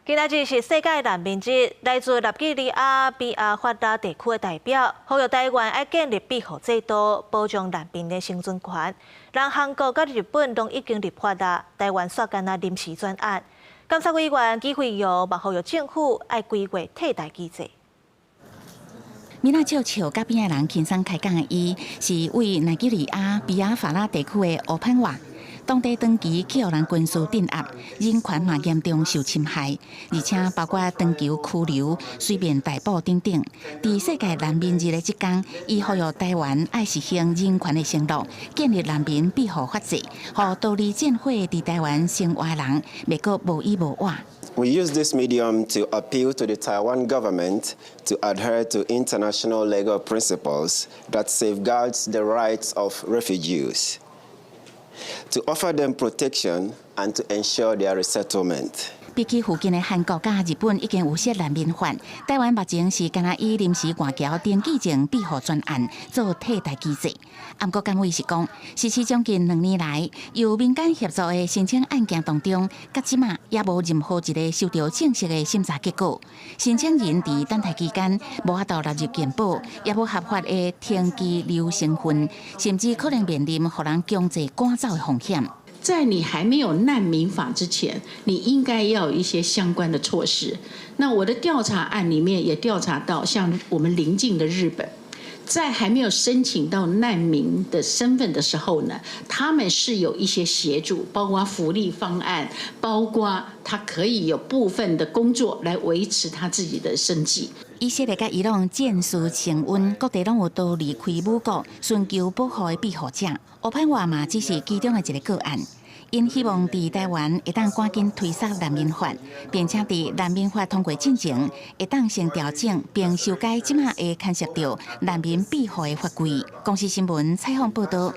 今仔日是世界難民日，來自納吉利亞比亞法拉地區的代表，呼籲台灣愛建立庇護制度，保障難民的生存權。人韓國佮日本攏已經立法啦，台灣煞干焦臨時轉案。監察委員紀惠容嘛呼籲政府愛規劃替代機制。米娜笑笑，佮邊仔人輕鬆開講的伊，是位奈及利亞比亞法拉地區的烏潘瓦。當地長期去予人軍事鎮壓，人權嘛嚴重受侵害，而且包括長期拘留、隨便逮捕等等。佇世界難民日的這工，伊呼籲台灣愛實行人權的承諾，建立難民庇護法制，予逃離戰火佇台灣生活的人，袂閣無依無倚。 We use this medium to appeal to the Taiwan government to adhere to international legal principles that safeguards the rights of refugees, to offer them protection and to ensure their resettlement. 比起附近的韓國佮日本已經有設難民法，台灣目前是干焦以臨時外僑登記證庇護專案做替代機制。毋過監委是講，實施將近2年來，由民間協助的申請案件當中，到這馬也無任何一个收著正式的審查結果。申請人佇等待期間無法度納入健保，也無合法的登記留身份，甚至可能面臨予人強制趕走的風險。在你還沒有難民法之前，你應該要有一些相關的措施。那我的調查案裡面也調查到，像我們鄰近的日本，在還沒有申請到難民的身份的時候呢，他們是有一些協助，包括福利方案，包括他可以有部分的工作來維持他自己的生計。以色列佮伊朗戰事升溫，各地攏有逃離開武國、尋求保護的庇護者。烏潘瓦嘛只是其中的一个個案。𪜶希望佇台灣會當趕緊推捒難民法，並且佇難民法通過進前，會當先調整並修改這馬會牽涉著難民庇護的法規。公視新聞採訪報導。